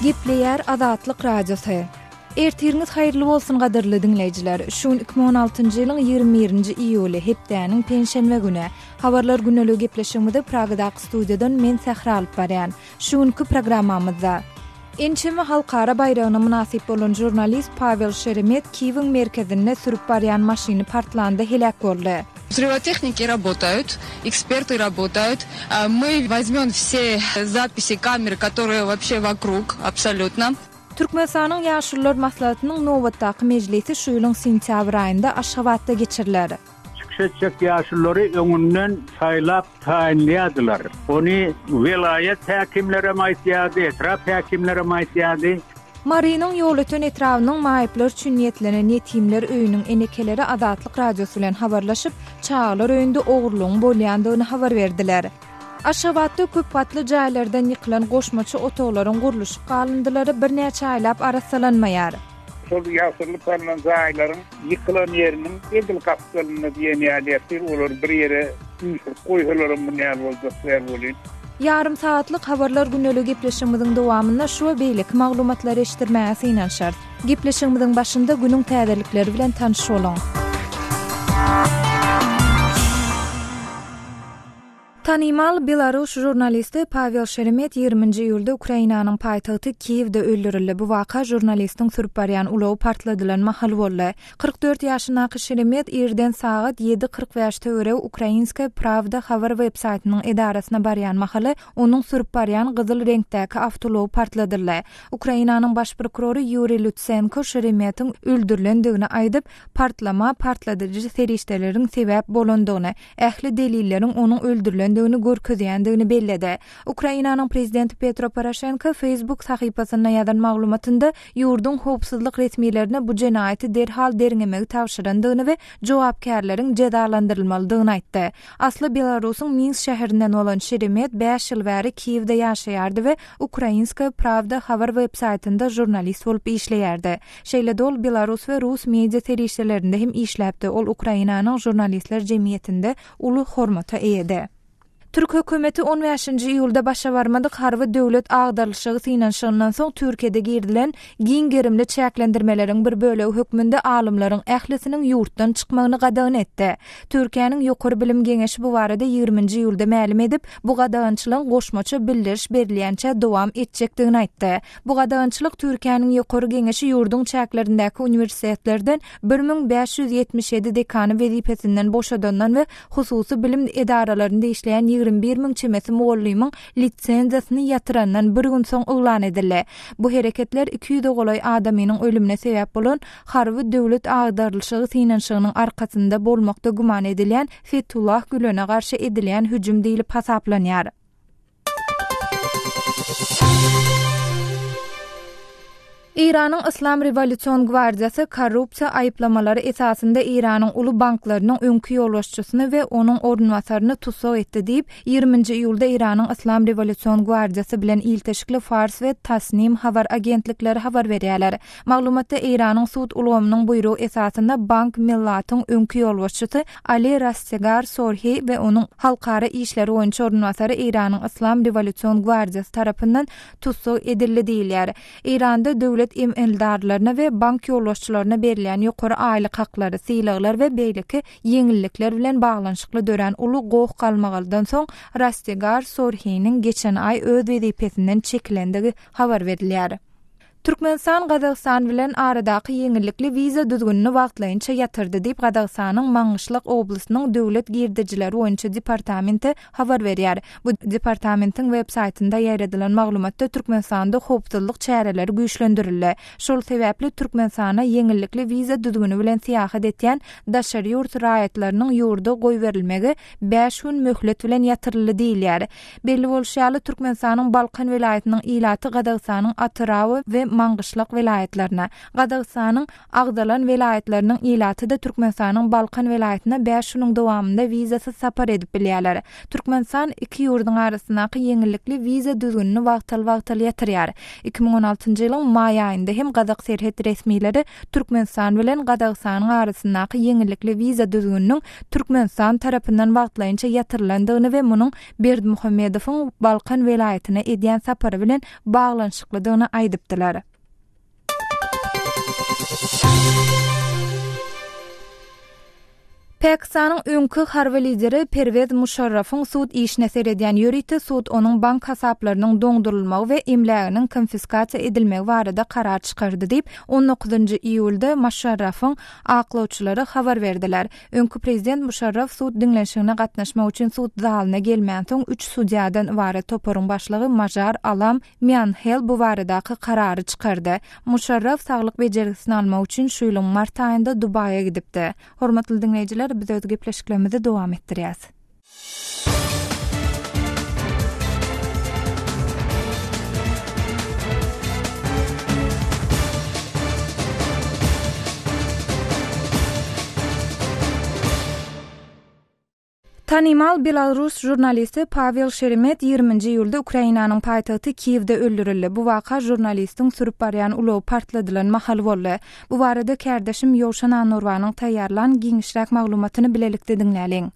Gepleýär Azatlyk Radiosy. Ertiriňiz haýyrly bolsun gadyrly diňleýjiler. Şu gün 2016-njy ýylyň 21-nji iýuly, hepdäniň penşenbe güni. Habarlar gündeligi gepleşigimizi Pragadaky studiýadan men Sähra alyp barýan. Şu günki programmamyzda. Ençeme halkara baýragyna mynasyp bolan žurnalist Pawel Şeremet Kiýewiň merkezinde sürüp barýan maşyny partlanda heläk boldy. Wzrywotehnikiy rabotayut, eksperty rabotayut, my wozmem wse zapisi kamer, kotorye woobşe wokrug, absolýutno. Türkmenistanyň Ýaşulular maslahatynyň nobatdaky mejlisi şu ýylyň sentýabr aýynda Aşgabatda geçiriler. Çykyş etjek ýaşululary öňünden saýlap taýynlaýardylar. Ony welaýat häkimlerem aýtýardy, etrap häkimlerem aýtýardy. Marynyň Ýolöten etrabynyň maýyplar üçin niýetlenen Ýetimler öýüniň enekeleri Azatlyk Radiosy bilen habarlaşyp, çagalar öýünde ogurlygyň bolýandygyny habar berdiler. Aşgabatda köp gatly jaýlardan ýykylan goşmaça otaglaryň gurluşyk galyndylary birnäçe aýlap arassalanmaýar. Şol ýagşyrylyp salnan jaýlaryň ýykylan ýeriniň edil gapdalynda diýen ýaly ýatyr, olary bir ýere üýşürip goýsalaram muny ýaly boljak däl welin. Ýarym sagatlyk Habarlar gündeligi gepleşigimiziň dowamynda şu we beýleki maglumatlary eşitdirmäge synanyşarys. Gepleşigimiziň başynda günüň täzelikleri bilen tanyş boluň. Tanymal belarus žurnalisti Pawel Şeremet ýigriminji iýulda Ukrainanyň paýtagty Kiýewde öldürildi. Bu waka žurnalistiň sürüp barýan ulagy partladylan mahaly boldy. 44 ýaşyndaky Şeremet irden sagat ýedi 45 töweregi Ukrainskaýa Prawda habar web-saýtynyň edarasyna barýan mahaly onuň sürüp barýan gyzyl reňkdäki awtoulagy partladyldy. Ukrainanyň baş prokurory Ýuriý Lutsenko Şeremetiň öldürilendigini aýdyp, partlama partladyjy serişdeleriň sebäp bolandygyny, ähli delilleriň onuň öldürilendigini görkezýändigini belledi. Ukrainanyň prezidenti Petro Poroşenko Facebook sahypasynda ýazan maglumatynda ýurduň howpsuzlyk resmilerine bu jenaýaty derhal derňemegi tabşyrandygyny we jogapkärleriň jezalandyrylmalydygyny aýtdy. Asly Belarusyň Minsk şäherinden bolan Şeremet bäş ýyl bäri Kiýewde ýaşaýardy we Ukrainskaýa Prawda habar web-saýtynda žurnalist bolup işleýärdi. Şeýle-de ol belarus we rus media serişdelerinde hem işläpdi, ol Ukrainanyň žurnalistler jemgyýetinde uly hormata eýedi. Türk hökümeti on bäşinji iýulda başa barmadyk harby döwlet agdarylyşygy synanyşygyndan soň Türkiýede girizilen giň gerimli çäklendirmeleriň bir bölegi hökmünde alymlaryň ählisiniň ýurtdan çykmagyny gadagan etdi. Türkiýäniň Ýokary bilim geňeşi bu barada ýigriminji iýulda mälim edip, bu gadagançylygyň goşmaça bildiriş berilýänçä dowam etjekdigini aýtdy. Bu gadagançylyk Türkiýäniň Ýokary Geňeşi ýurduň çäklerindäki uniwersitetlerden 1577 dekany wezipesinden boşadandan we hususy bilim edaralarynda işleýän 21 müň çemesi mugallymyň lisenziýasyny ýatyrandan bir gün soň yglan edildi. Bu hereketler 200-e golaý adamynyň ölümine sebäp bolan harby döwlet agdarylyşygy synanyşygynyň arkasynda bolmakda güman edilýän Fetullah Gülene garşy edilýän hüjüm diýlip hasaplanýar. Eýranyň Yslam rewolýusion gwardiýasy korrupsiýa aýyplamalary esasynda Eýranyň uly banklarynyň öňki ýolbaşçysyny we onuň orunbasaryny tussag etdi diýip, ýigriminji iýulda Eýranyň Yslam rewolýusion gwardiýasy bilen ilteşikli Fars we Tasnim habar agentlikleri habar berýärler. Maglumatda Eýranyň sud ulgamynyň buýrugy esasynda Bank Millatyň öňki ýolbaşçysy Ali Rastegar Sorhi we onuň halkara işleri boýunça orunbasary Eýranyň Yslam rewolýusion gwardiýasy tarapyndan tussag edildi diýilýär. Eýranda döwlet emeldarlaryna we bank ýolbaşçylaryna berilýän ýokary aýlyk haklary, sylaglar we beýleki ýeňillikler bilen baglanyşykly dörän uly goh-galmagaldan soň Rastegar Sorhiniň geçen aý öz wezipesinden çekilendigi habar berilýär. Türkmenistan Gazagystan bilen aradaky ýeňillikli wiza düzgünini wagtlaýynça ýatyrdy diýip, Gazagystanyň Maňgyşlak oblastynyň Döwlet girdejileri boýunça departamenti habar berýär. Bu departamentiň web saýtynda ýaýradylan maglumatda Türkmenistanda howpsuzlyk çäreleri güýçlendirildi. Şol sebäpli Türkmenistana ýeňillikli wiza düzgüni bilen syýahat etýän daşary ýurt raýatlarynyň ýurda goýberilmegi bäş gün möhlet bilen ýatyryldy diýilýär. Belli bolşy ýaly, Türkmenistanyň Balkan welaýatynyň ilaty Gazagystanyň Atyrau we. Maňgyşlak welaýatlaryna, Gazagystanyň agzalan welaýatlarynyň ilaty-da Türkmenistanyň Balkan welaýatyna bäş günüň dowamynda wizasyz sapar edip bilýärler. Türkmenistan iki ýurduň arasyndaky ýeňillikli wiza düzgünini wagtal-wagtal ýatyrýar. 2016-njy ýylyň maý aýynda hem gazak serhet resmileri Türkmenistan bilen Gazagystanyň arasyndaky ýeňillikli wiza düzgüniniň Türkmenistan tarapyndan wagtlaýynça ýatyrylandygyny we munuň Berdimuhamedowyň Balkan welaýatyna edýän sapary bilen baglanyşyklydygyny aýdypdylar. Pakistanyň öňki harby lideri Perwez Muşarrafyň sud işine seredýän ýörite sud onuň bank hasaplarynyň doňdurylmagy we emläginiň konfiskasiýa edilmegi barada karar çykardy diýip, on dokuzynjy iýulda Muşarrafyň aklawçylary habar berdiler. Öňki prezident Muşarraf sud diňlenişigine gatnaşmak üçin sud zalyna gelmänsoň, üç sudýadan ybarat toparyň başlygy Mažar Alam Mianhel bu baradaky karary çykardy. Muşarraf saglyk bejergisini almak üçin şu ýylyň mart aýynda Dubaýa gidipdi. Hormatly diňleýjiler, biz öz gepleşiklerimizi dowam etdirýäs. Tanymal belarus žurnalisti Pawel Şeremet ýigriminji iýulda Ukrainanyň paýtagty Kiýewde öldürildi. Bu waka žurnalistiň sürüp barýan ulagy partladylan mahaly boldy. Bu barada kärdeşim Ýowşan Annurbanyň taýýarlan giňişräk maglumatyny bilelikde diňläliň.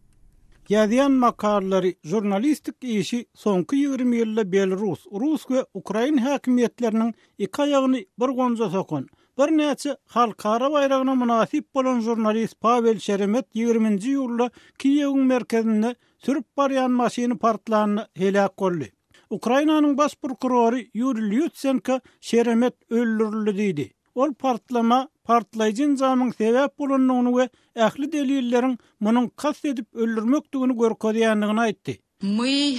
Ýazýan makalalary, žurnalistik işi soňky 20 ýylda belarus, rus we ukrain häkimiýetleriniň iki aýagyny bir gonja sokan, Birnäçe halkara baýragyna mynasyp bolan žurnalist Pawel Şeremet ýigriminji iýulda Kiýewiň merkezinde sürüp barýan maşyny partlanda heläk boldy. Ukrainanyň baş prokurory Ýuriý Lýutsenko Şeremet öldürildi diýdi. Ol partlama partlaýjy enjamyň sebäp bolandygyny we ähli delilleriň munuň kast edip öldürmekdigini görkezýändigini aýtdy. My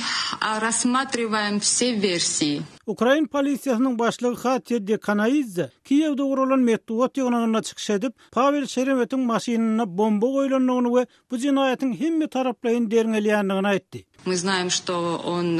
rassmatriwaýem wse wersiýi. Ukrain polisiýasynyň başlygy Hatýa Dekanaidze Kiýewde guralan metbugat ýygnagynda çykyş edip, Pawel Şeremetiň maşynynda bomba goýlandygyny we bu jenaýatyň hemme taraplaýyn derňelýändigini aýtdy. My znaýem, şto on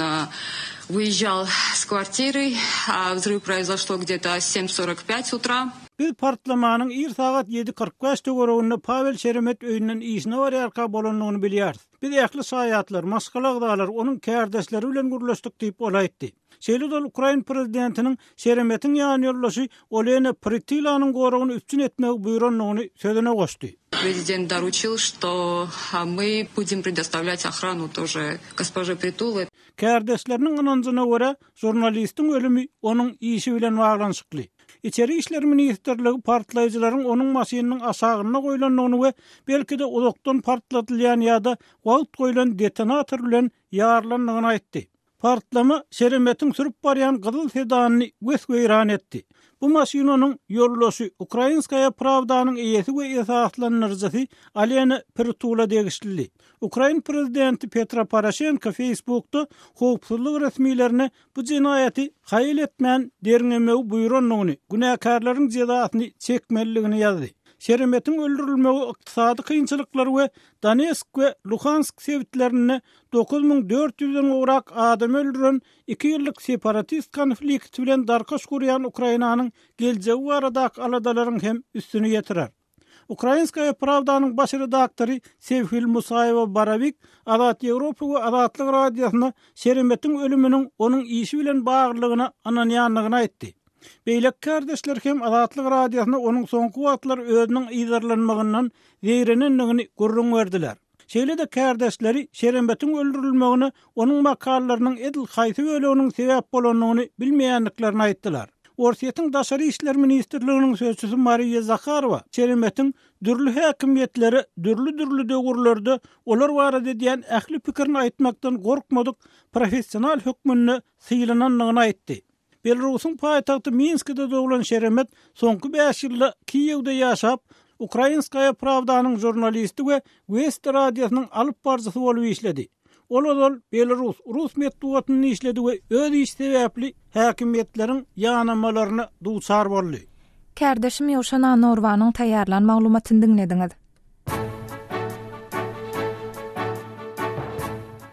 wyýežžal s kwartiry, a wzryw proýzoşlo gde-to sem sorok pýat utra. Biz partlamanyň ir sagat 7:45 töwereginde Pawel Şeremet öýünden işine barýarka bolandygyny bilýäris. Biz ähli şaýatlar, maşgala agzalary, onuň kärdeşleri bilen gürleşdik diýip, ol aýtdy. Şeýle-de ol ukrain prezidentiniň Şeremetiň ýanýoldaşy Olena Prytylanyň goragyny üpjün etmegi buýrandygyny sözüne goşdy. Prezident doruçil, şto my budem predostavlýat ohranu tože gospože Pritule. Kärdeşleriniň ynanjyna görä, žurnalistiň ölümi onuň işi bilen baglanyşykly. Içeri işler ministrligi partlaýjylaryň onuň maşynynyň aşagynda goýlandygyny we belki-de uzakdan partladylýan ýa-da wagt goýlan detonator bilen ýarylandygyny aýtdy. Partlama Şeremetiň sürüp barýan gyzyl sedanyny wes-weýran etdi. Bu maşyn onuň ýoldaşy, Ukrainskaýa prawdanyň eýesi we esaslandyryjysy Alena Pritula degişlidi. Ukrain prezidenti Petro Poroşenko Facebookda howpsuzlyk resmilerine bu jenaýaty haýal etmän derňemegi buýrandygyny, günäkärleriň jezasyny çekmelidigini ýazdy. Şeremetiň öldürilmegi ykdysady kynçylyklar we Donetsk we Luhansk sebitlerinde 9400 den gowrak adamy öldüren iki ýyllyk separatist konflikti bilen darkaş gurýan Ukrainanyň geljegi baradaky aladalaryň hem üstüni ýetirer. Ukrainskaýa prawdanyň baş redaktory Sewhil Musaýewa-Barowik Azat Ýewropa we Azatlyk Radiosyna Şeremetiň ölüminiň onuň işi bilen baglylygyna ynanýandygyny aýtdy. Beýleki kärdeşler hem Azatlyk Radiosyna onuň soňky wagtlar özüniň yzarlanmagyndan zeýrenendigini gürrüň berdiler. Şeýle-de kärdeşleri Şeremetiň öldürilmegine onuň makalalarynyň edil haýsy böleginiň sebäp bolandygyny bilmeýändiklerini aýtdylar. Orsýetiň Daşary işler ministrliginiň sözçüsi Mariýa Zaharowa Şeremetiň dürli häkimiýetlere dürli-dürli döwürlerde olar barada edýän ähli pikirini aýtmakdan gorkmadyk professional hökmünde sylanandygyny aýtdy. Belarusyň paýtagty Minskide doglan Şeremet soňky bäş ýylda Kiýewde ýaşap, Ukrainskaýa prawdanyň žurnalisti we Westi radiosynyň alyp baryjysy bolup işledi. Ol ozal belarus, rus metbugatynda işledi we öz işi sebäpli häkimiýetleriň ýanamalaryna duçar boldy. Kärdeşim Ýowşan Annorwanyň taýýarlan maglumatyny diňlediňiz.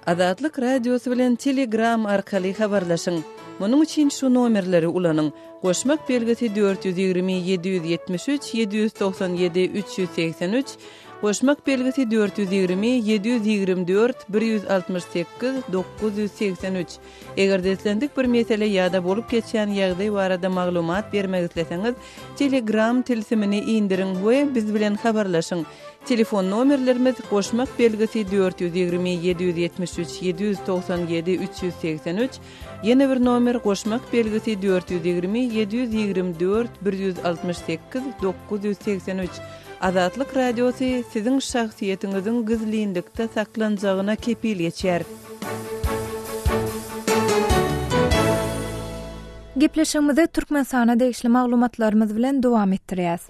Azatlyk Radiosy bilen Telegram arkaly habarlaşyň! Munuň üçin şu nomerleri ulanyň, goşmak belgisi 420 773 797 383, goşmak belgisi 420 724 168 983. Eger-de islendik bir mesele ýa-da bolup geçýän ýagdaý barada maglumat bermek isleseňiz, Telegram tilsimini indiriň we biz bilen habarlaşyň. Telefon nomerlerimiz, goşmak belgisi 420 773 797 383, ýene bir nomer, goşmak belgisi 420 724 168 983. Azatlyk Radiosy siziň şahsyýetiňiziň gizlinlikde saklanjagyna kepil geçýär. Gepleşigimizi Türkmenistana degişli maglumatlarymyz bilen dowam etdirýäs.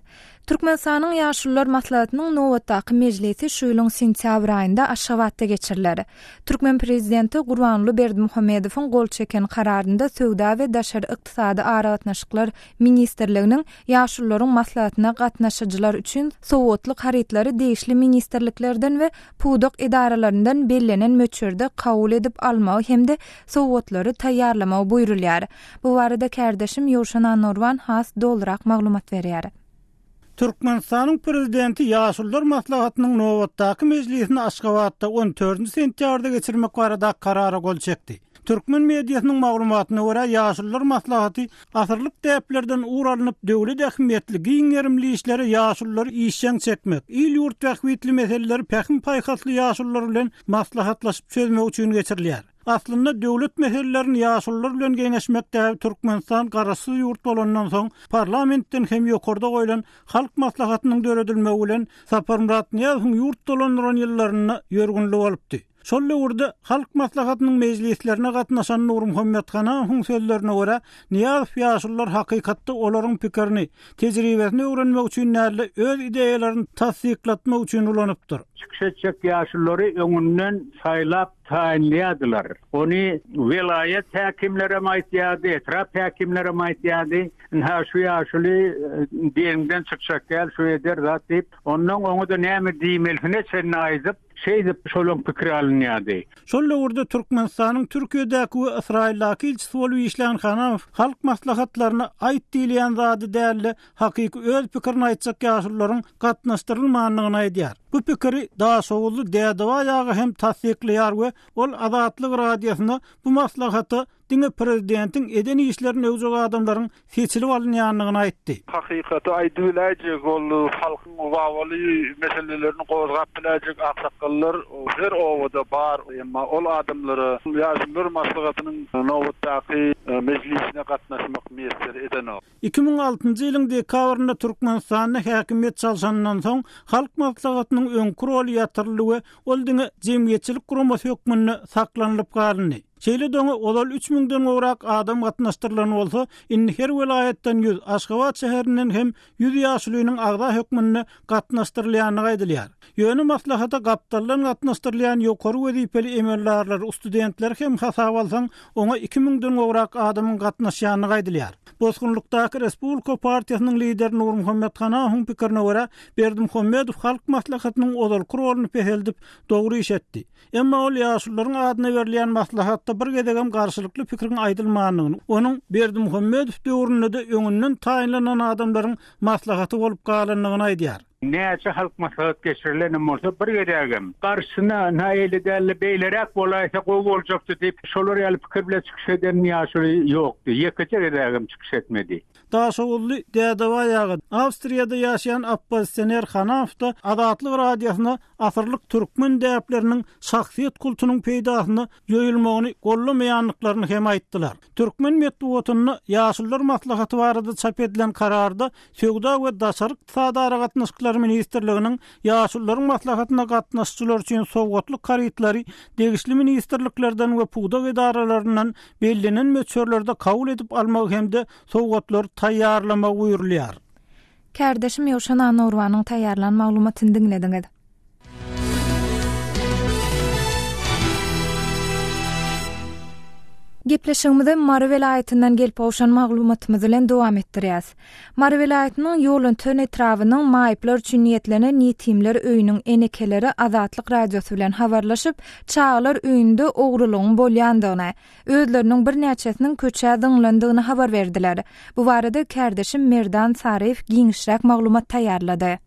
Türkmenistanyň Ýaşulular maslahatynyň nobatdaky mejlisi şu ýylyň sentýabr aýynda Aşgabatda geçiriler. Türkmen prezidenti Gurbanguly Berdimuhamedowyň gol çeken Kararynda Söwda we daşary ykdysady aragatnaşyklar ministrliginiň Ýaşulularyň maslahatyna gatnaşyjylar üçin sowgatlyk harytlary degişli ministrliklerden we pudak edaralaryndan bellenen möçberde kabul edip almagy hem-de sowgatlary taýýarlamagy buýrulýar. Bu barada kärdeşim Ýowşan Annurban has dolurak maglumat berýär. Türkmenistanyň Prezidenti Ýaşulular maslahatynyň nobatdaky mejlisini Aşgabatda on dördünji sentýabrda geçirmek barada Karara gol çekdi. Türkmen mediasynyň maglumatyna görä, Ýaşulular maslahaty asyrlyk däplerden ugur alnyp, döwlet ähmiýetli, giň gerimli işlere ýaşululary işjeň çekmek, il-ýurt bähbitli meseleleri pähim-paýhasly ýaşulular bilen maslahatlaşyp çözmek üçin geçirilýär. Aslynda, döwlet meselelerini ýaşulular bilen geňeşmek däbi Türkmenistan garaşsyz ýurt bolandan soň, parlamentden hem ýokarda goýlan Halk Maslahatynyň döredilmegi bilen Saparmyrat Nyýazowyň ýurt dolandyran ýyllarynda ýörgünli bolupdy. Şol döwürde Halk Maslahatynyň mejlislerine gatnaşan Nurmuhammet Hanamowyň sözlerine görä, Nyýazow ýaşulular hakykatda olaryň pikirini, tejribesini öwrenmek üçin däl-de, öz ideýalaryny tassyklatmak üçin ulanypdyr. Çykyş etjek ýaşululary öňünden saýlap taýynlaýardylar. Ony welaýat häkimlerem aýtýardy, etrap häkimlerem aýtýardy. Ynha, şu ýaşuly diýeniňden çykjak däl, şu eder zat diýip, ondan oňa-da näme diýmelisine çenli aýdyp, Şeýdip, şolaň pikiri alynýardy. Şol döwürde Türkmenistanyň Türkiýedäki we Ysraýyldaky ilçisi bolup işlän Hanamow halk maslahatlaryna aýt diýilýän zady däl-de, hakyky öz pikirini aýtjak ýaşulularyň gatnaşdyrylmandygyny aýdýar. Bu pikiri daşoguzly Dädebaý aga hem tassyklaýar we ol Azatlyk Radiosyna bu maslahata diňe prezidentiň eden işlerini öwjek adamlaryň seçilip alynýandygyny aýtdy. Hakykaty aýdybiläýjek, ol halkyň wawaly meselelerini gozgap biläýjek aksakgallar her obada bar. Emma ol adamlara Ýaşulular maslahatynyň nobatdaky mejlisine gatnaşmak miýesser edenok. 2006-njy ýylyň dekabrynda Türkmenistanda häkimiýet çalşanyndan soň, Halk Maslahatynyň öňki roly ýatyryldy we ol diňe jemgyýetçilik guramasy hökmünde saklanylyp galyndy. Şeýle-de oňa ozal üç müňden gowrak adam gatnaşdyrylan bolsa, indi her welaýatdan ýüz, Aşgabat şäherinden hem ýüz ýaşulynyň agza hökmünde gatnaşdyrylýandygy aýdylýar. Ýöne maslahata gapdaldan gatnaşdyrylýan ýokary wezipeli emeldarlary, studentleri hem hasaba alsaň, oňa iki müňden gowrak adamyň gatnaşýandygy aýdylýar. Bosgunlykdaky Respublika partiýasynyň lideri Nurmuhammet Hanahowyň pikirine görä, Berdimuhamedow Halk Maslahatynyň ozalky roluny peseldip, dogry iş etdi. Emma ol ýaşulularyň adyna berilýän maslahatda bir gezegem garşylykly pikiriň aýdylmandygyny, onuň Berdimuhamedow döwründe-de öňünden taýynlanan adamlaryň maslahaty bolup galandygyny aýdýar. Näçe halk maslahat geçirilenem bolsa, bir gezegem garşysyna, ynha eýle däl-de, beýleräk bolaýsa gowy boljakdy diýip, şolar ýaly pikir bilen çykyş eden ýaşuly ýokdy. Ýekeje gezegem çykyş etmedi. Daşoguzly Dädebaý aga, Awstriýada ýaşaýan oppozisioner Hanafow-da Azatlyk Radiosyna asyrlyk türkmen däpleriniň şahsyýet kultunyň peýdasyna ýoýulmagyny goldamaýandyklaryny hem aýtdylar. Türkmen metbugatynda Ýaşulular maslahaty barada çap edilen kararda Söwda we daşary ykdysady aragatnaşyklar ministrliginiň Ýaşulularyň maslahatyna gatnaşyjylar üçin sowgatlyk harytlary degişli ministrliklerden we pudak edaralaryndan bellenen möçberlerde kabul edip almagy hem-de sowgatlary taýýarlamagy buýrulýar. Kärdeşim Ýowşan Annagurbanyň taýýarlan maglumatyny diňlediňiz. Gepleşigimizi Mary welaýatyndan gelip gowşan maglumatymyz bilen dowam etdirýäs. Mary welaýatynyň Ýolöten etrabynyň maýyplar üçin niýetlenen Ýetimler öýüniň enekeleri Azatlyk Radiosy bilen habarlaşyp, çagalar öýünde ogrulygyň bolýandygyny, özleriniň birnäçesiniň köçä zyňlandygyny habar berdiler. Bu barada kärdeşim Merdan Saryýew giňişräk maglumat taýýarlady.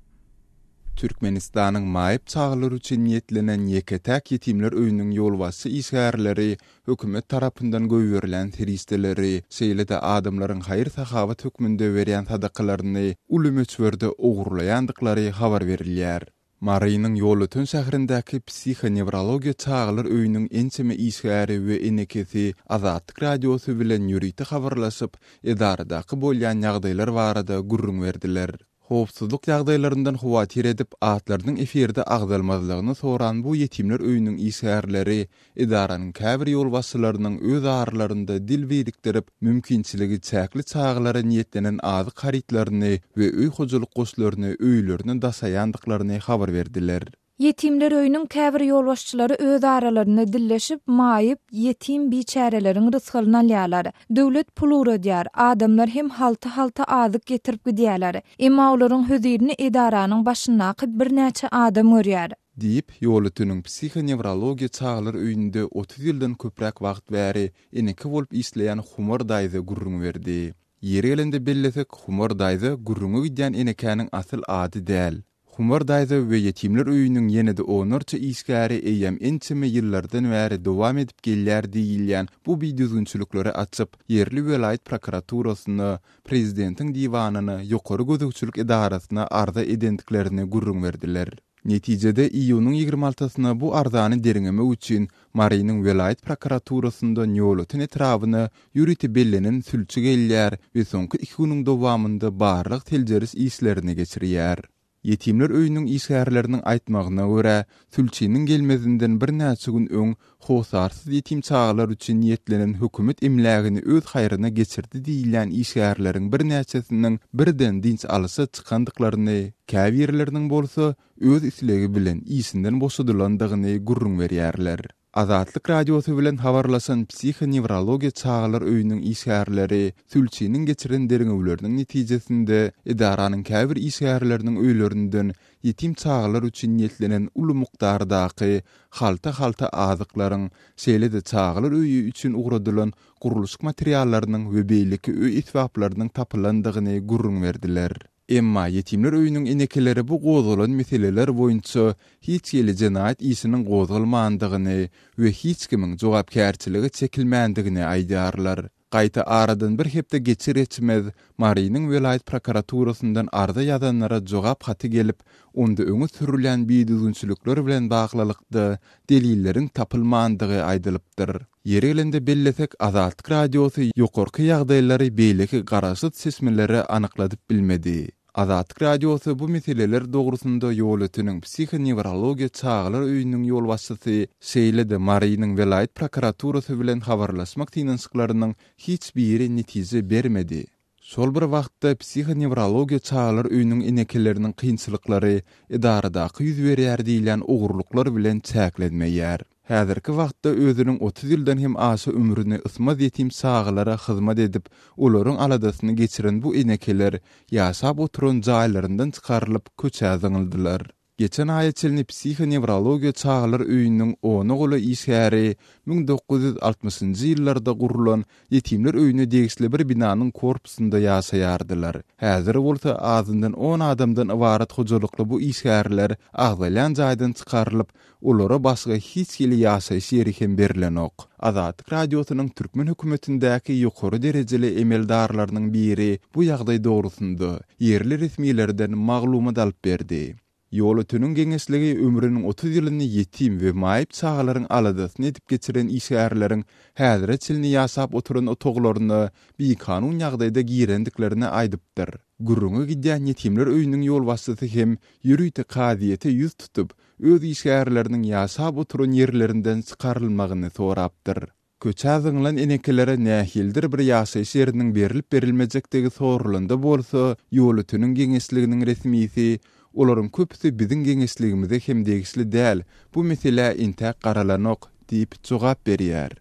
Türkmenistanyň maýyp çagalar üçin niýetlenen ýeke-täk ýetimler öýüniň ýolbaşçy işgärleri hökümet tarapyndan goýberilýän serişdeleri, şeýle-de adamlaryň haýyr-sahawat hökmünde berýän sadakalaryny uly möçberde ogurlaýandyklary habar berilýär. Marynyň Ýolöten şäherindäki psihonewrologiýa çagalar öýüniň ençeme işgäri we enekesi Azatlyk Radiosy bilen ýörite habarlaşyp, edaradaky bolýan ýagdaýlar barada gürrüň berdiler. Howpsuzlyk ýagdaýlaryndan howatyr edip, atlarynyň efirde agzalmazlygyny soran bu ýetimler öýüniň işgärleri edaranyň käbir ýolbaşçylarynyň öz aralarynda dil birikdirip, mümkinçiligi çäkli çagalara niýetlenen azyk harytlaryny we öý hojalyk goşlaryny öýlerine daşaýandyklaryny habar berdiler. Ýetimler öýüniň käbir ýolbaşçylary öz aralarynda dilleşip, maýyp, ýetim biçäreleriň rysgalyny alýarlar. Döwlet pul ugradýar, adamlar hem halta-halta azyk getirip gidýärler. Emma olaryň hözirini edaranyň başyndaky birnäçe adam görýär. Diýip, Ýolöteniň psihonewrologiýa çagalar öýünde 30 ýyldan köpräk wagt bäri eneke bolup işleýän Humar daýza gürrüň berdi. Ýeri gelende bellesek, Humar daýza gürrüňi gidýän enekäniň asyl ady däl. Humar daýza we ýetimler öýüniň ýene-de onlarça işgäri eýýäm ençeme ýyllardan bäri dowam edip gelýär diýilýän bu bidüzgünçilikleri açyp, ýerli welaýat prokuraturasyna, prezidentiň diwanyna, ýokary gözegçilik edarasyna arza edendiklerini gürrüň berdiler. Netijede, iýunyň ýigrimi altysyna bu arzany derňemek üçin Marynyň welaýat prokuraturasyndan Ýolöten etrabyna ýörite bellenen sülçi gelýär we soňky iki günüň dowamynda barlag-seljeriş işlerini geçirýär. Ýetimler öýüniň işgärleriniň aýtmagyna görä, sülçiniň gelmezinden birnäçe gün öň hossarsyz ýetim çagalar üçin niýetlenen hökümet emlägini öz haýryna geçirdi diýilýän işgärleriň birnäçesiniň birden dynç alyşa çykandyklaryny, käbirleriniň bolsa öz islegi bilen işinden boşadylandygyny gürrüň berýärler. Azatlyk Radiosy bilen habarlaşan psihonewrologiýa çagalar öýüniň işgärleri sülçiniň geçiren derňewleriniň netijesinde edaranyň käbir işgärleriniň öýlerinden ýetim çagalar üçin niýetlenen uly mukdardaky halta-halta azyklaryň, şeýle-de çagalar öýi üçin ugradylan gurluşyk materiallarynyň we beýleki öý esbaplarynyň tapylandygyny gürrüň berdiler. Emma ýetimler öýüniň enekeleri bu gozgalan meseleler boýunça hiç hili jenaýat işiniň gozgalmandygyny we hiç kimiň jogapkärçilige çekilmändigini aýdýarlar. Gaýta aradan bir hepde geçir-geçmez Marynyň welaýat prokuraturasyndan arza ýazanlara jogap haty gelip, onda öňe sürülýän bidüzgünçilikler bilen baglylykda delilleriň tapylmandygy aýdylypdyr. Ýeri gelende bellesek, Azatlyk Radiosy ýokarky ýagdaýlary beýleki garaşsyz çeşmelere anykladyp bilmedi. Azatlyk Radiosy bu meseleler dogrusynda Ýolöteniň psihonewrologiýa çagalar öýüniň ýolbaşçysy, şeýle-de Marynyň welaýat prokuraturasy bilen habarlaşmak synanyşyklarynyň hiç biri netije bermedi. Şol bir wagtda, psihonewrologiýa çagalar öýüniň enekeleriniň kynçylyklary edaradaky ýüz berýär diýilýän ogurlyklar bilen çäklenmeýär. Häzirki wagtda özüniň 30 ýyldan hem aşa ömrüni ysmaz ýetim çagalara hyzmat edip, olaryň aladasyny geçiren bu enekeler ýaşap oturan jaýlaryndan çykarylyp, köçä zyňyldylar. Geçen aýa çenli psihonewrologiýa çagalar öýüniň ona golaý işgäri 1960-njy ýyllarda gurlan ýetimler öýüne degişli bir binanyň korpusynda ýaşaýardylar. Häzir bolsa azyndan on adamdan ybarat hojalykly bu işgärler agzalýan jaýdan çykarylyp, olara başga hiç hili ýaşaýyş ýeri hem berlenok. Azatlyk Radiosynyň türkmen hökümetindäki ýokary derejeli emeldarlarynyň biri bu ýagdaý dogrusynda ýerli resmilerden maglumat alyp berdi. Ýolöteniň geňeşligi ömrüniň 30 ýylyny ýetim we maýyp çagalaryň aladasyny edip geçiren işgärleriň häzire çenli ýaşap oturan otaglaryna bikanun ýagdaýda girendiklerini aýdypdyr. Gürrüňi gidýän ýetimler öýüniň ýolbaşçysy hem ýörite kazyýete ýüz tutup, öz işgärleriniň ýaşap oturan ýerlerinden çykarylmagyny sorapdyr. Köçä zyňlan enekelere nähilidir bir ýaşaýyş ýeriniň berlip-berilmejekdigi soralanda bolsa, Ýolöteniň geňeşliginiň resmisi, Olaryň köpüsi biziň geňeşligimize hem degişli däl, bu meselä entäk garalanok diýip jogap berýär.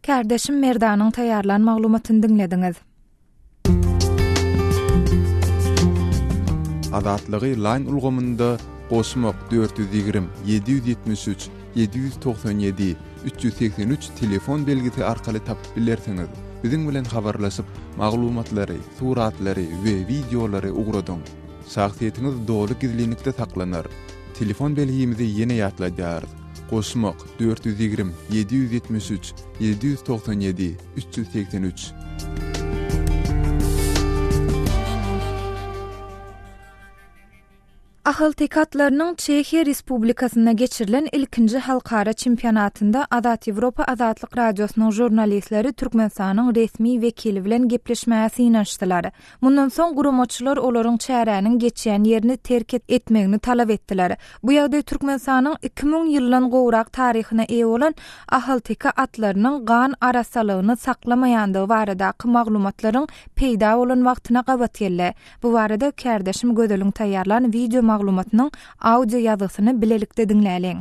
Kärdeşim Merdanyň taýýarlan maglumatyny diňlediňiz. Azatlygy Line ulgamynda goşmak 420 773 797 383 telefon belgisi arkaly tapyp bilersiňiz. Biziň bilen habarlaşyp, maglumatlary, suratlary we wideolary ugradyň. Şahsyýetiňiz doly gizlinlikde saklanar. Telefon belgimizi ýene ýatladýarys, goşmak, 420 773 797 383. Ahalteke atlarynyň Çehiýa Respublikasynda geçirilen ilkinji halkara çempionatynda Azat Ýewropa Azatlyk Radiosynyň žurnalistleri Türkmenistanyň resmi wekili bilen gepleşmäge synanyşdylar. Mundan soň guramaçylar olaryň çäräniň geçýän ýerini terk etmegini talap etdiler. Bu ýagdaý Türkmenistanyň 2000 ýyldan gowrak taryhyna eýe bolan ahalteke atlarynyň gan arassalygyny saklamaýandygy baradaky maglumatlaryň peýda bolan wagtyna gabat geldi. Bu barada kärdeşim Gözeliň taýýarlan wideo maglumatynyň audio ýazgysyny bilelikde diňläliň.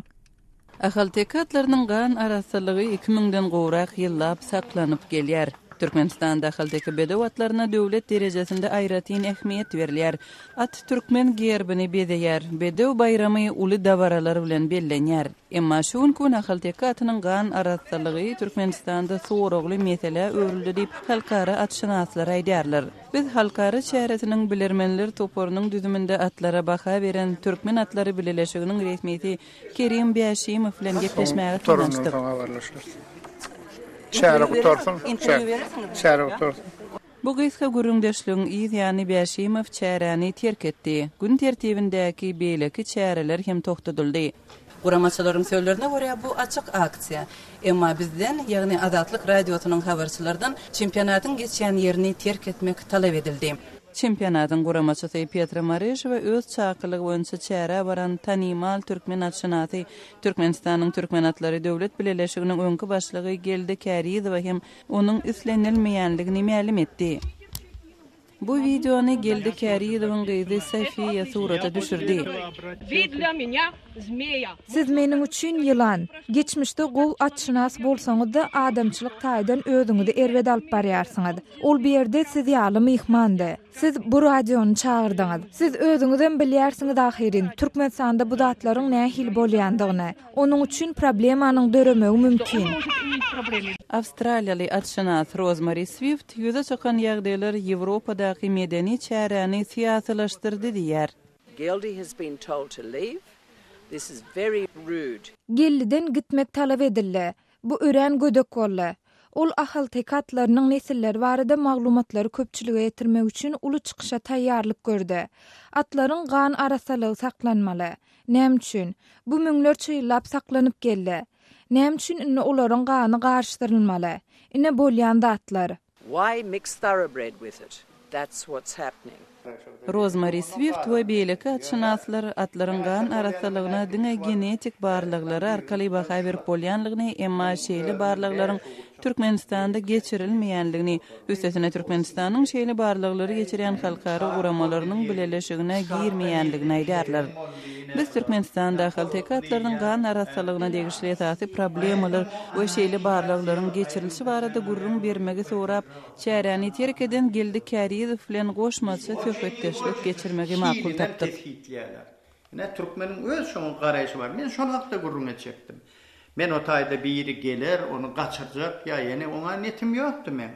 Ahalteke atlarynyň gan arassalygy iki müňden gowrak ýyllap saklanyp gelýär. Türkmenistanda ahalteke bedew atlaryna döwlet derejesinde aýratyn ähmiýet berilýär. At türkmen gerbini bezeýär. Bedew baýramy uly dabaralar bilen bellenýär. Emma şu günki gün ahalteke atynyň gan arassalygy Türkmenistanda soragly meselä öwrüldi diýip, halkara atşynaslar aýdýarlar. Biz halkara çäresiniň bilermenler toparynyň düzüminde atlara baha beren Türkmen atlary bileleşiginiň resmisi Kerim Bäşimow bilen gepleşmäge synanyşdyk. Çäre gutarsyn. Çäre gutarsyn. Bu gysga gürrüňdeşligiň yz ýany Bäşimow çäräni terk etdi. Gün tertibindäki beýleki çäreler hem togtadyldy. Guramaçylaryň sözlerine görä, bu açyk aksiýa. Emma bizden, ýagny Azatlyk Radiosynyň habarçylardan çempionatyň geçýän ýerini terk etmek talap edildi. Çempionatyň guramaçysy Petra Mareşowa öz çakylygy boýunça çärä baran tanymal türkmen atşynasy, Türkmenistanyň Türkmen atlary döwlet bileleşiginiň öňki başlygy Geldi Kärizowa hem onuň islenilmeýänligini mälim etdi. Bu wideony Geldi Kärizowyň gyzy Sofiýa surata düşürdi. Siz meniň üçin ýylan. Geçmişde gowy atşynas bolsaňyz-da, adamçylyk taýdan özüňizi erbet alyp barýarsyňyz. Ol bu ýerde siz ýaly myhmandy. Siz bu radiony çagyrdyňyz. Siz özüňizem bilýärsiňiz ahyryn, Türkmenistanda bu zatlaryň nähili bolýandygyny. Onuň üçin problemanyň döremegi mümkin. Awstraliýaly atşynas Rozmari Swift ýüze çykan ýagdaýlar Ýewropadaky medeni çäräni syýasylaşdyrdy diýýär. Geldi has been told to leave. This is very rude. Geldiden gitmek talap edildi. Bu örän gödek boldy. Ol ahalteke atlarynyň nesilleri barada maglumatlary köpçülige ýetirmek üçin uly çykyşa taýýarlyk gördi. Atlaryň gan arassalygy saklanmaly. Näme üçin? Bu müňlerçe ýyllap saklanyp geldi. Näme üçin indi olaryň gany garyşdyrylmaly? Ine bolýan zatlar. Why mix thoroughbred with it? That's what's happening. Rozmari Swift we beýleki atşynaslar atlaryň gan arassalygyna diňe genetik barlaglary arkaly baha berip bolýanlygyny, emma şeýle barlaglaryň Türkmenistanda geçirilmeýänligini, üstesine Türkmenistanyň şeýle barlaglary geçirýän halkara guramalarynyň bileleşigine girmeýänligini aýdýarlar. Biz Türkmenistanda ahalteke atlarynyň gan arassalygyna degişli esasy problemalar we şeýle barlaglaryň geçirilişi barada gürrüň bermegi sorap, çäräni terk eden Geldi Kärizow bilen goşmaça söhbetdeşlik geçirmegi makul tapdyk. Ine, türkmeniň öz şoňa garaýşy bar. Men şol hakda gürrüň etjekdim. Men o taýda biri geler, ony gaçyrjak ýa ýene oňa netim ýokdy meň.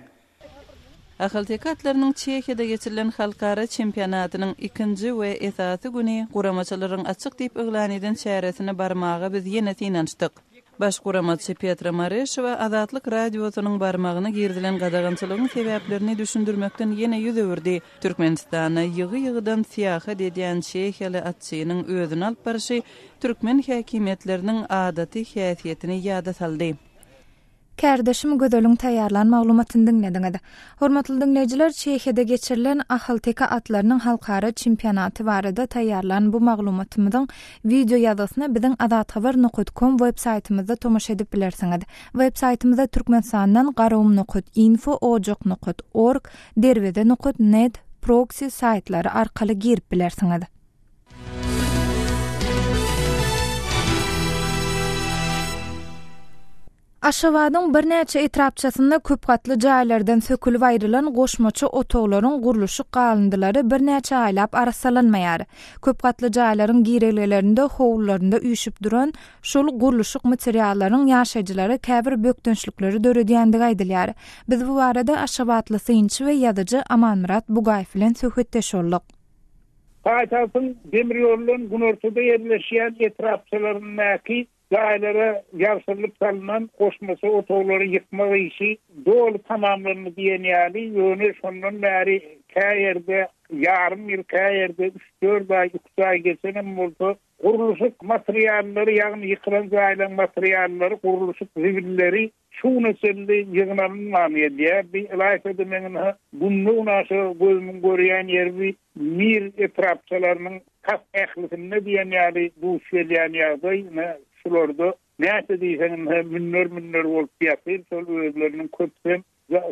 Ahalteke atlarynyň Çehiýada geçirilen halkara çempionatynyň ikinji we esasy güni guramaçylaryň açyk diýip yglan eden çäresine barmaga biz ýene synanyşdyk. Baş guramaçy Petra Mareşowa Azatlyk Radiosynyň barmagyna girizilen gadagançylygyň sebäplerini düşündirmekden ýene ýüz öwürdi. Türkmenistana ýygy-ýygydan syýahat edýän çehiýaly atçynyň özüni alyp barşy türkmen häkimiýetleriniň adaty häsiýetini ýada saldy. Kärdeşim Gözeliň taýýarlan maglumatyny diňlediňiz. Hormatly diňleýjiler, Çehiýada geçirilen ahalteke atlarynyň halkara çempionaty barada taýýarlan bu maglumatymyzyň wideo ýazgysyna biziň azathabar nokat kom web saýtymyzda tomaşa edip bilersiňiz. Web saýtymyza Türkmenistandan garagum nokat info, ojak nokat org, derweze nokat net proksi saýtlary arkaly girip bilersiňiz. Aşgabadyň birnäçe etrapçasynda köp gatly jaýlardan sökülip aýrylan goşmaça otaglaryň gurluşyk galyndylary birnäçe aýlap arassalanmaýar. Köp gatly jaýlaryň girelgelerinde, howlularynda üýşüp duran şol gurluşyk materiallaryň ýaşaýjylara käbir bökdençlikleri döredýändigi aýdylýar. Biz bu barada aşgabatly synçy we ýazyjy Amanmyrat Bugaýew bilen söhbetdeş bolduk. Paýtagtyň demir ýoldan günortada ýerleşýän etrapçalaryndaky Jaýlara ýabşyrylyp salnan goşmaça otaglary ýykmak işi doly tamamlandy diýen ýaly, ýöne şondan bäri kä ýerde ýarym ýyl, kä ýerde üç-dört aý, üç aý geçenem bolsa, gurluşyk materiallary, ýagny ýykylan jaýlaryň materiallary, gurluşyk zibilleri şu güne çenli ýygnalynman gelýär. Bi ylaýta-da meň ynha günde-günaşa gözümiň görýän ýeri bi Mir etrapçalarynyň tas ählisinde diýen ýaly duş gelýän ýagdaý ine şularda näçe diýseň ynha münber-münber bolup ýatyr şol özleriniň köpüsem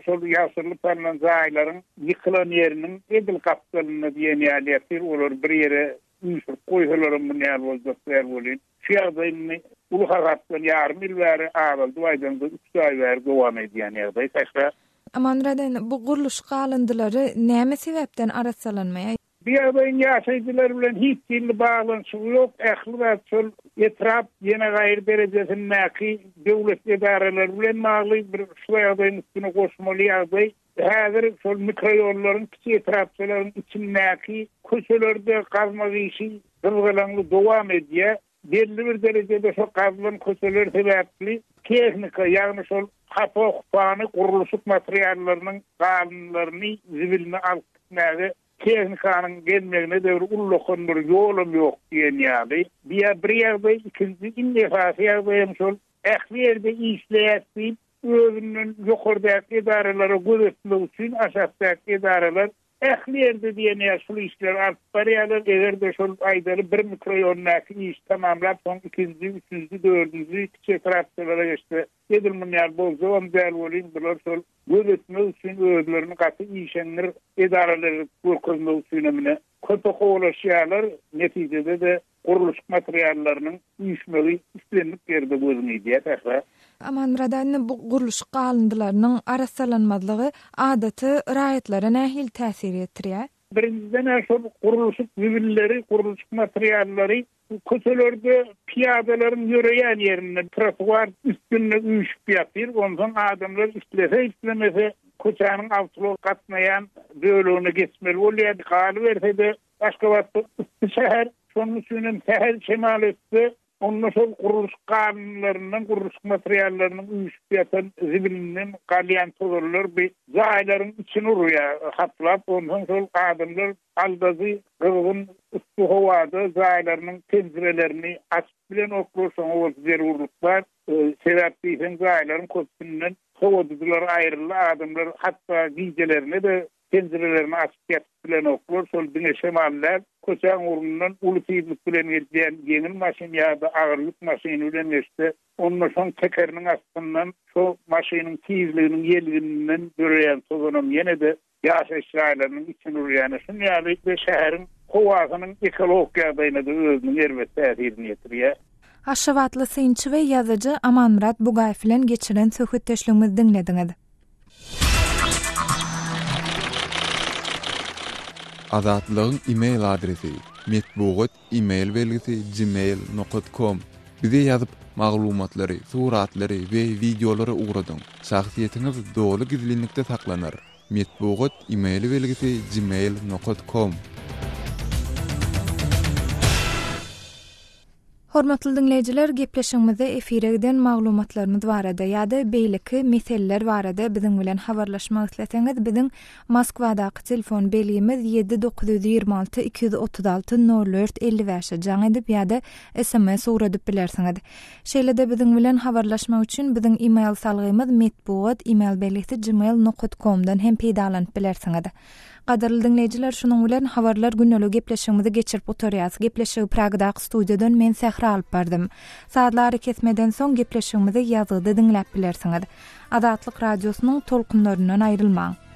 şol ýagşyrylyp salnan jaýlaryň ýykylan ýeriniň edil gapdalynda diýen ýaly ýatyr olary bir ýere üýşürip goýsalaram muny ýaly boljak däl welin şu ýagdaý indi uly hasapdan ýarym ýyl bäri azaldyp aýdaňda üç aý bäri dowam edýän ýagdaý Sähra. Amanmyrat indi bu gurluşyk galyndylary näme sebäpden arassalanmaýar? Bu ýagdaýyň ýaşaýjylar bilen hiç hili baglanyşygy ýok, ähli zat şol etrap ýene gaýry derejesindäki döwlet edaralary bilen bagly bir şu ýagdaýyň üstüne goşmaly ýagdaý häzir şol mikroýollaryň kiçi etrapçalaryň içindäki köçelerde gazmak işi gyzgalaňly dowam edýär. Belli bir derejede şo gazylan köçeler sebäpli tehnika, ýagny şol hapa-hupany, gurluşyk materiallarynyň galyndylaryny, zibilini alyp gitmäge tehnikanyň gelmegine-de bir ullakan bir ýolam ýok diýen ýaly. Bu-ýa bir ýagdaý, ikinji iň esasy ýagdaýam şol ähli ýerde işleýäs diýip, özünden ýokardaky edaralara göz etmek üçin aşakdaky edaralar ähli ýerde diýen ýaly şul işleri alyp barýarlar, eger-de şol aýdaly bir mikroýondaky işi tamamlap soň ikinji, üçünji, dördünji kiçi etrapçalara geçse edil muny ýaly boljagam däl welin bular şol göz etmek üçin özlerini gaty işeňňir edaralar edip görkezmek üçinem ine köpe kowalaşýarlar netijede-de Gurluşyk materiallarynyň üýşmegi islendik ýerde gözüňe ilýär, Sähra. Amanmyrat indi bu gurluşyk galyndylarynyň arassalanmazlygy adaty raýatlara nähili täsir ýetirýär? Birinjiden-ä şol gurluşyk zibilleri, gurluşyk materiallary köçelerde pyýadalaryň ýöreýän ýerinde, trotuar üstünde üýşüp ýatyr. Onsoň adamlar islese-islemese köçäniň awtoulag gatnaýan bölegine geçmeli bolýar. Galyberse-de, Aşgabatda yssy şäher, şonuň üçin hem sähel şemal esse, onda şol gurluşyk galyndylaryndan, gurluşyk materiallarynyň üýşüp ýatan zibilinden galýan tozanlar bi jaýlaryň içini urýar haplap, onsoň şol adamlar aldajy gyzgyn yssy howada jaýlarynyň penjirelerini açyp bilenoklar, şoňa bolsa zerurlyk bar. Sebäp diýseň jaýlaryň köpüsinden sowadyjylar aýryldy, adamlar hatda gijelerine-de Penjirelerini açyp ýatyp bilenoklar, şol diňe şemal däl, köçäň ugrundan uly tizlik bilen gelýän ýeňil maşyn ýa-da agyr ýük maşyny bilen geçse, onda şoň tekeriniň astyndan şo maşynyň tizliginiň ýelgininden döreýän tozanam ýene-de ýaşaýyş jaýlarynyň içini urýan. Şuny ýaly we şäheriň howasynyň ekologik ýagdaýyna-da özüniň erbet täsirini ýetirýär. Aşgabatly synçy we ýazyjy Amanmyrat Bugaýew bilen geçiren söhbetdeşligimizi diňlediňiz. Azatlygyň e-mail adresi, metbugat e-mail belgisi gmail nokat kom. Bize ýazyp, maglumatlary, suratlary we wideolary ugradyň. Şahsyýetiňiz doly gizlinlikde saklanar. Metbugat e-mail belgisi gmail nokat kom. Hormatly diňleýjiler, gepleşigimizde efire giden maglumatlarymyz barada ýa-da beýleki meseleler barada biziň bilen habarlaşmak isleseňiz, biziň Moskwadaky telefon belgimiz ýedi 926 236 04 55-e jaň edip ýa-da sms ugradyp bilersiňiz. Şeýle-de biziň bilen habarlaşmak üçin biziň email salgymyz metbugat email belgisi gmail nokat komdan hem peýdalanyp bilersiňiz. Gadyrly diňleýjiler, şunuň bilen Habarlar gündeligi gepleşigimizi geçirip gutarýas. Gepleşigi Pragadaky studiýadan men Sähra alyp bardym. Sazly arakesmeden soň gepleşigimizi ýazgyda diňläp bilersiňiz. Azatlyk Radiosynyň tolkunlaryndan aýrylmaň!